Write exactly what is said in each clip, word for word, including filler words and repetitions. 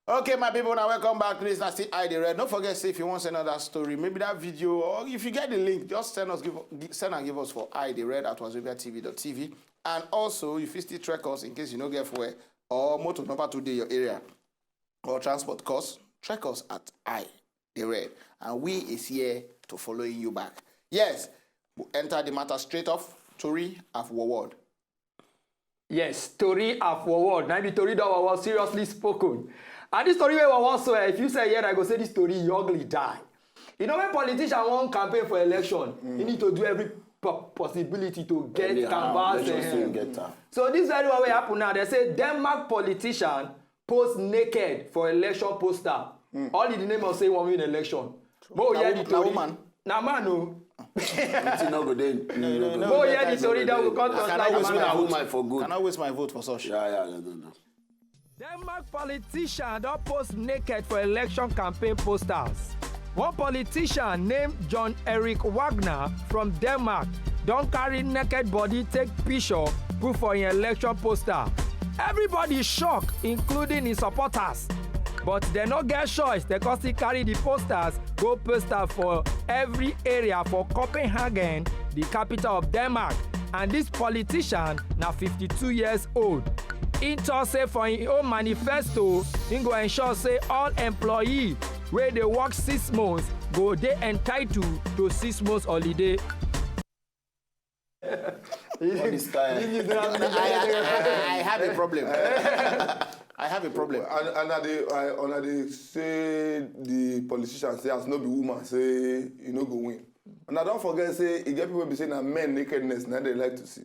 Okay, my people, now welcome back. Please, now still I the red. Don't forget, say if you want to send another story, maybe that video, or if you get the link, just send us, give, gi- send and give us for I the red at wazobia T V dot T V. And also, if you still track us in case you know get where or motor number today your area or transport cost, track us at I the red. And we is here to following you back. Yes, we enter the matter straight off. Tori of World. Yes, tori of World. Now be tori that was seriously spoken. And this story wey we wan so, eh, if you say yeah, I go say this story, you ugly die. You know when politician wan campaign for election, you need to do every po- possibility to get Anyhow, canvas. make sure say you Eh. get am. So this very one wey happen now, they say Denmark politician pose naked for election poster. All in the name of say one win election. Mo Na hear wo- the na tori. Woman. Na man o. Wetin no go dey? Mo hear the tori that will come I to cannot like waste man. my Who vote. my for good? Cannot waste my vote for such. Yeah, yeah, no, no, no. Denmark politician don post naked for election campaign posters. One politician named John Eric Wagner from Denmark don carry naked body take picture put for im election poster. Everybody shock, including im supporters. But dem no get choice, dem come still carry the posters go post am for every area for Copenhagen, the capital of Denmark. And this politician na fifty-two years old. Im talk say for im own manifesto, im go ensure say all employee wey dey work six months go dey entitled to six months holiday. All this time. I, I, I have a problem. I have a problem. And and I dey I and I dey say the politician say as no be woman say you no go win. And I don forget say e get people wey be say na men nakedness na they like to see.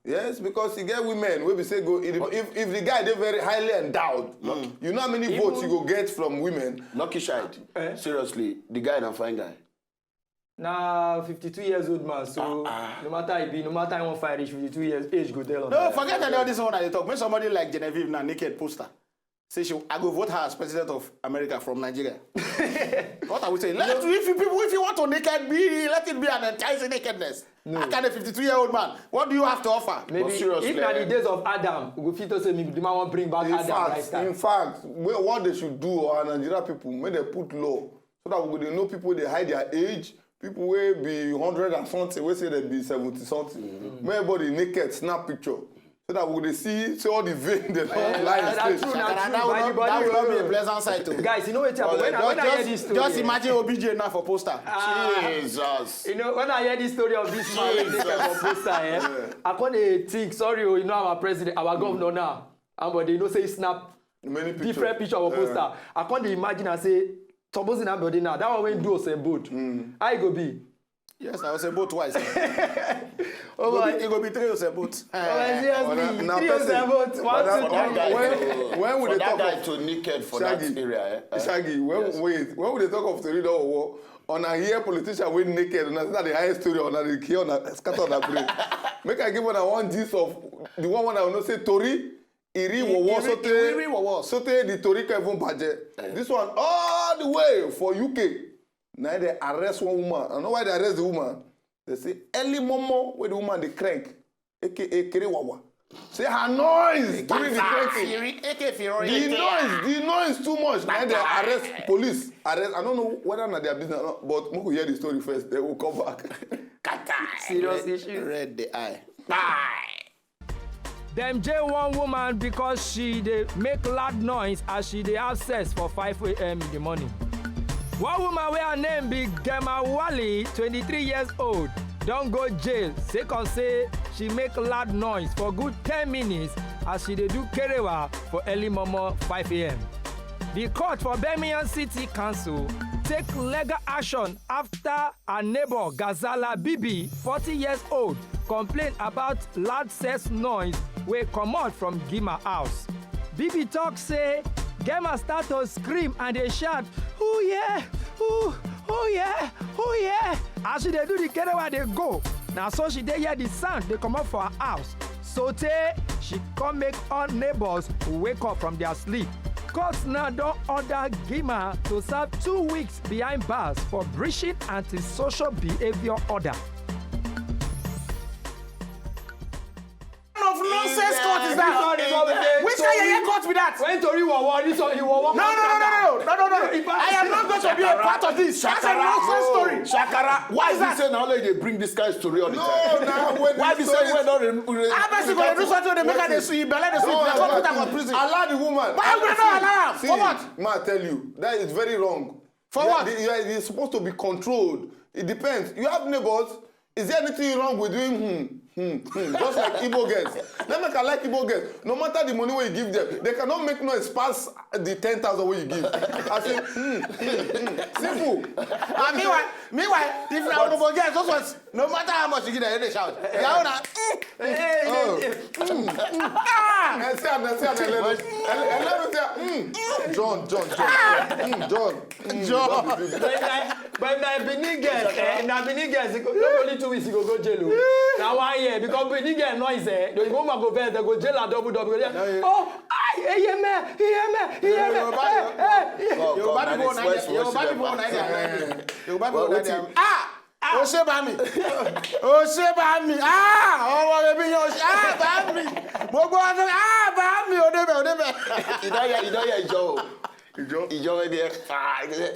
Yes, because e get women wey be say go if if, if the guy dey very highly endowed, you know how many votes you go get from women. Lucky child. Seriously, the guy na fine guy. Na fifty-two years old man, so no matter I be, no matter I wan fight reach fifty-two years, age go tell on No, that. Forget about this one that you talk. Make somebody like Genevieve now naked poster. Say she, I go vote her as president of America from Nigeria. What are we saying? Let if you people, if you want to naked be, let it be an enticing nakedness. How can a fifty-two year old man? What do you have to offer? Maybe But seriously, if na the eh? days of Adam, we go fit to say maybe the man wan bring back In Adam fact, lifestyle. In fact, wh- what they should do, our Nigerian people, make they put law so that we go dey know people dey hide their age, people wey be hundred and something, wey say they be seventy something. Make everybody naked, snap picture, so that we go dey see say all the vein dey don lie That's in true, state. na That, true, that, will by the not, body that will not be a roll. Pleasant sight. Oh. Guys, you know wetin happen? When I just, when I hear just, this story, just eh, imagine O B J now for poster. Jesus. You know, when I hear this story of this man wey take care for poster, eh, I come dey think, sorry, oh, you know our president, our governor now, and but they know say he snap Many picture. different picture of poster. I come dey imagine and say, suppose na body now, that one wey do Usain Bolt, how e go be? Yes, I was a boat twice. Oh Go boy. be, it go be three Usain Bolt. Oh, I see, I But see. na- na Three person- Usain Bolt, one, but two, na- three. when, when we For dey that talk guy of to naked for Shaggy, that area, eh? Shaggy, when Yes. wait, when we dey talk of Tori Don Owo, on a here politician wey naked, on a the highest story, on a the kill, on a scatter on a brain. Make I give una one gist of the one one I know say Tori Iri Wowo Iri- Sote Iri Wowo. Sote the Tori Kevin Baje. This one all the way for U K. Now they arrest one woman. I know why they arrest the woman. They say early momo where the woman dey crank, A K A Kere Wawa. Say her noise during the cranking. Fury, A K Fury. The noise, the noise too much. Now they arrest police. Arrest. I don't know whether na their business or not, but make we hear the story first. Then we'll come back. Serious issue. Red the eye. Dem jail one woman because she dey make loud noise as she dey have sex for five a m in the morning. One woman wey her name be Gemma Wally, twenty-three years old, don go jail sake of say she make loud noise for good ten minutes as she dey do kerewa for early momo five a m. The court for Birmingham City Council take legal action after her neighbor Gazala Bibi, forty years old, complain about loud sex noise wey comot from Gima house. Bibi talk say Gema start to scream and dey shout, "Who here? Who? Who here? Who here?" As she dey do the kerewa dey go, na so she dey hear the sound dey comot for her house. Sotey she come make all neighbors wake up from their sleep. Court now don order Gima to serve two weeks behind bars for breaching anti-social behavior order. What kind of nonsense court is that? Sorry, but we dey Which kind of yeye court be that? When Tori Wawa, this one, you Wawa. No, no, no, no, no, no, no, no, no. If I- I am not going to be a part of this. That's a nonsense story. Shakara, why What is is it that? Say now only they bring this kind of story all the No, time? now when Why the be say story- when don't re- re- How person go do something they make her dey sweet, belle dey sweet, they come put her for prison? Allow the woman. Why would they not allow am? For what? Ma tell you that is very wrong. For what? They, they, they supposed to be controlled. It depends. You have neighbors. Is there anything wrong with doing hmm, hmm, hmm? Just like Igbo girls. Let me like Igbo girls. No matter the money wey you give them, they cannot make noise pass the ten thousand wey you give. I say hmm, hmm, hmm. Simple. And meanwhile, meanwhile, if na Urhobo girls, those ones, no matter how much you give them, they shout. Their own na, mm, Hey, hey, hey, hey. ah! I say, I say, I say, let me say, hmm, John, John, John, hmm, John. John. But if na, but if na Benin girls, eh, if na Benin girls, e go, no be only two weeks, e go go jail o. Na one year, because Benin girl noise, eh, the woman go vex, they go jail and double double. Go there. Oh, ay, eye me, eye me, eye me. Yoruba, Eh, eh, eh. Yoruba people na Yoruba people na Yoruba people na ah. Oshebami. Oshebami. Ah, ọmọ rẹ bí yan Oshebami. Gbogbo ọdún, ah, Bami, Odebe, Odebe. You don't hear, you don't hear Ijo. Ijo. Ijo wey dey fine.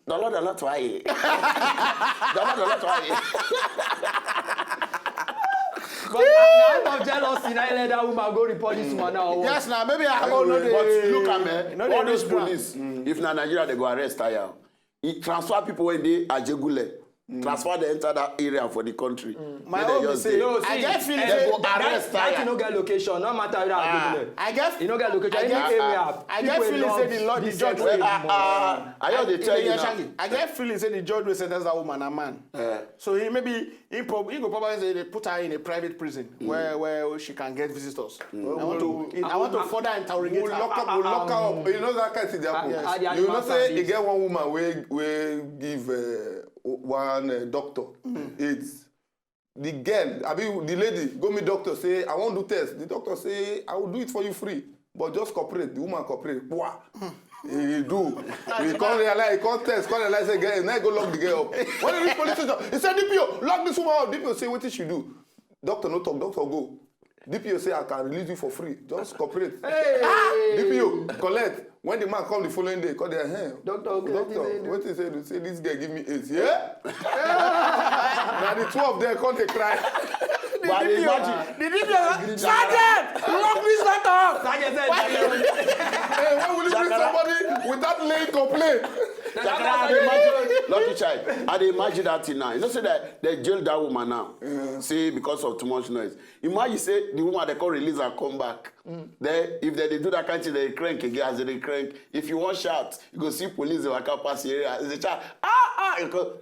Dolo dolo to aye. Dolo dolo to aye. But na out of jealousy, na let that woman go report this woman now. Yes, now maybe I don't know. But look am, eh, No, they all those don't police, if na Nigeria, they go arrest her. He transfer people when they Ajegule, transfer them enter that area for the country. My Make they own be just say, dey- No, see, I get feeling eh, say, They go that, arrest that her. Thing no get location, no matter how you go there. I get, You no get location. I Any get, area, I get people feeling say love the Lord, the this judge set wey of ah, people. ah, I just dey tell you now. I get feeling say the judge wey sentence that woman na man. So he maybe he, prob- he go probably say they put her in a private prison where where she can get visitors. I want to I want to further interrogate We'll her. lock up, we'll lock her up. You know that kind of thing dey happen. Ah, ah, You know ah, say ah, e get one woman wey wey give uh, one uh, doctor AIDS. The girl, I mean the lady, go meet doctor say I wan do test. The doctor say I will do it for you free, but just cooperate. The woman cooperate. Wah. He do. He come realize, he come test, come realize say girl, now he go lock the girl up. When he reach police station, he say D P O, lock this woman up. D P O say wetin she do. Doctor no talk, doctor go. D P O say I can release you for free. Just cooperate. D P O collect. When the man come the following day, call their hand. Doctor, okay, Doctor, wetin say you do? Wetin say you do? Say this girl give me AIDS. Yeah. Now the two of them come dey cry. But I dey imagine. The D P O, Sergeant, lock this doctor up. Sergeant said, Hey, when will you bring somebody without laying complaint? Shakara, I dey imagine. Lucky child. I dey imagine that thing now. You know say that they jail that woman now. See, because of too much noise. Imagine say the woman they come release and come back. Then if they, they do that kind of thing, they crank again as they crank. If you want shout, you go see police they waka pass the area. They shout, ah ah. You go,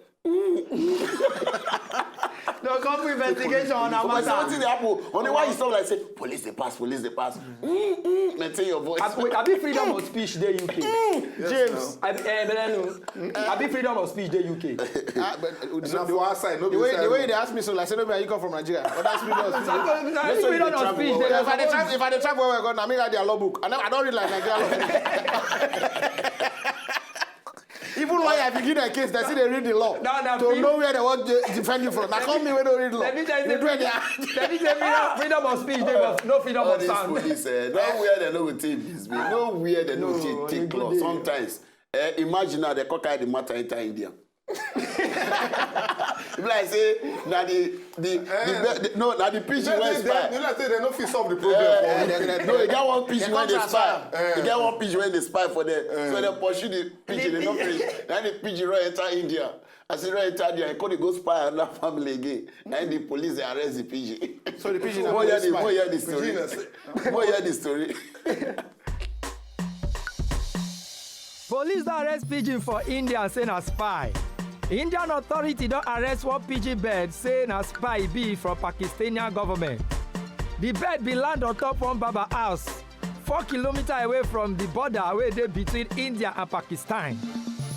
No, come for investigation on our Somebody say wetin matter. dey happen. On the why you stop like say police dey pass, police dey pass. Mm, mm, maintain your voice. Abi, wait, abi freedom of speech dey U K? James. Abi, eh, Belenu, abi freedom of speech dey U K? Ah, but, uh, Na for outside, no be the way inside the way room. They ask me so, like say no be I come from Nigeria, but that's freedom of speech. Abi freedom of speech dey Yeah, if I dey U K? travel, if I dey travel well, well, God, na me write their law book. I never, I don't read like Nigeria law book. Even lawyer, if you give their case, they see they read the law No, no, to free- know where they want to defend you from. Now call me when they read law. Let me tell you, They do it there. let me tell you, freedom of speech dey, but no freedom All of these sound. Police, eh, nowhere they no go take this. Nowhere they no No, take you take go law. dey. Sometimes, eh, imagine now they come carry the matter enter India. If like say na the the, the, be- the no na the pidgin wey They- spy. they- They like say they no fit solve the problem. Eh, for they- they- no, e get one pidgin they wey dey come spy. transfer. E get one pidgin wey dey spy for there. So they pursue the pidgin, they no finish. Then the pidgin run enter India. As e run enter India, e come dey go spy another family again. Then the police dey arrest the pidgin. So the pidgin Mo hear the spy. mo hear the story. Pidgin na- Mo hear the story. Police don arrest pidgin for India say na spy. Indian authority don arrest one pidgin bird say na spy e be from Pakistani government. The bird bin land on top one barber house, four kilometer away from the border wey dey between India and Pakistan.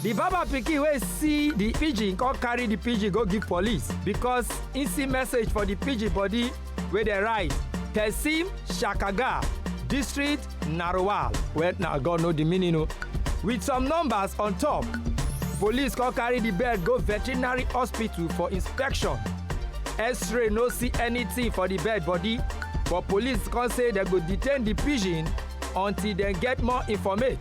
The barber pikin wey see the pidgin come carry the pidgin go give police because he see message for the pidgin body wey dey write Tehsil Shakaga, District Narwal, wey na God know the meaning o, with some numbers on top. Police come carry the bird go veterinary hospital for inspection. X-ray no see anything for the bird body, but police come say they go detain the pidgin until dem get more informate.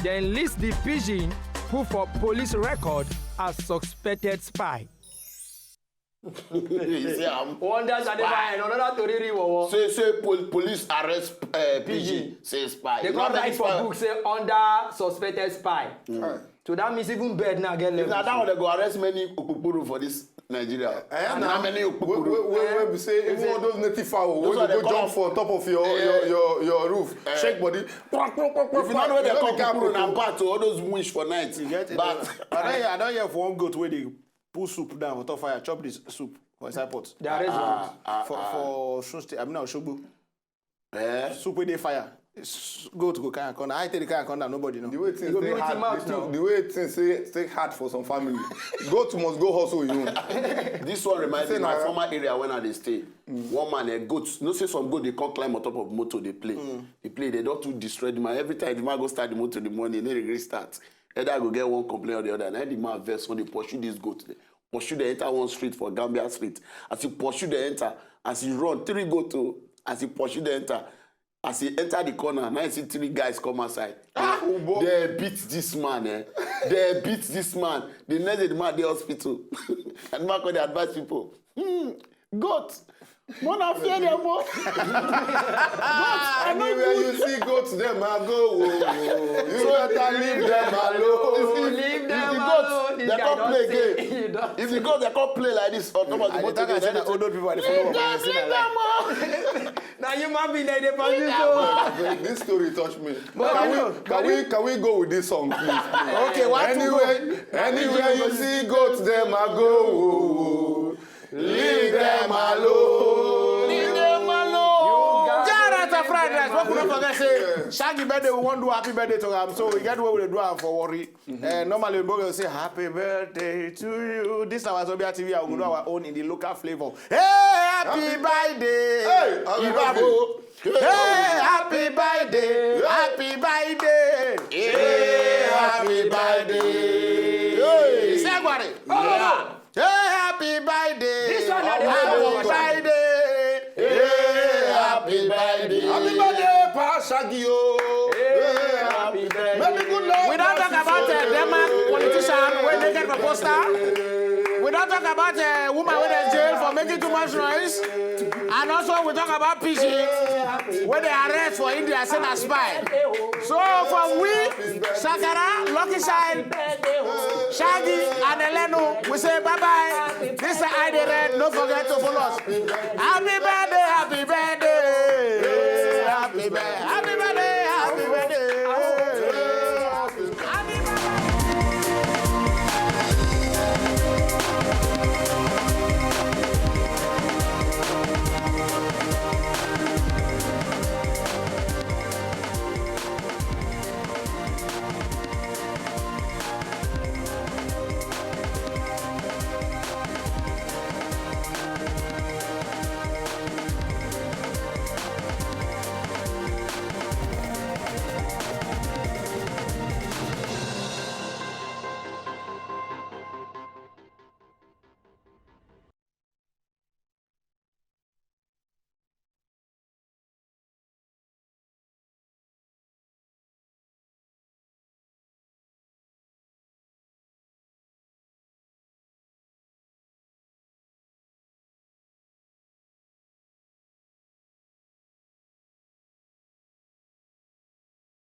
Dem list the pidgin put for police record as suspected spy. You see am? Wonders are never end. Another tori ri wowo. Say say pol police arrest uh, pidgin say spy. They come write for book say under suspected spy. So that means even bird now get level. Na that one dem go arrest many okpokporo for this Nigeria. Eh, And na. How many Wey okpokporo? wey wey wey be say even all those native fowl Those wey are go the go jump call- for top of your your your your roof, shake body. If If you no know where they no call be car okpokoro na koko. Bat o, all those winch for night. You get it? Bat. I don hear I don hear for one goat wey dey put soup down for top fire, chop this soup for inside pot. They arrest Ah, goat. ah, For ah. For Osun State, I mean Osogbo. Eh? Soup wey dey fire. S- Goat go carry am come down, nobody know. The way things go be take with hard, him mouth the, now. the way things say take hard for some family. Goat must go hustle you. This one remind me Say my na- former area when I dey stay. One man, a goat. You know, say some goat they come climb on top of motor, they play. They play, they don't too destroy the man. Every time the man go start the motor in the morning, they regret start. Either I go get one complaint or the other. And the man vex when they pursue this goat. They pursue the enter one street for Gambia Street. As he pursue the enter, as he run, three goat too. As he pursue the enter, as he enter the corner, now you see three guys come outside. Ubo. They beat this man, eh? They beat this man. The next day, the man at the hospital. And the man come dey advise people. Hmm, goat. Mona fear them more. Anywhere you see goats, them I go. Oh, oh. You better leave them alone. Leave them the goat, alone. This they guy come don play say game. you don If the goat they come play like this on top of the I dey motor, talk am say na anything- old people I dey follow. Leave them, leave them, oh. Na human being dem dey pursue so. This story touch me. But Can you know, we can we can we go with this song, please? please? Okay, what to go? Anywhere anywhere you see goats, them I go. Oh, oh. Leave them alone. Leave them alone. Jarata Fried Rice, make we no forget say Shaggy birthday, we wan do happy birthday to am. So we get where we dey do am for Warri. Eh, normally we go say happy birthday to you. This na Wazobia T V, and we go do our own in the local flavor. Hey, happy birthday. Hey, happy Ibabo. Hey, happy birthday. Happy birthday. Hey, happy birthday. Say Gwari. Hey, happy birthday. This one na the Happy one. Birthday. Hey, happy birthday. Happy birthday, Pa Shaggy, oh. Hey, happy birthday. May the good Lord We don talk bless about you. uh, Denmark politician wey dey get for poster. We don talk about uh, woman wey dey jail for making too much noise. And also we talk about pidgin wey dey arrest for India say na spy. So for we, Shakara, Lucky Shine, Shaggy and Elenu, we say bye bye. This is I Dey Red. No forget to follow us.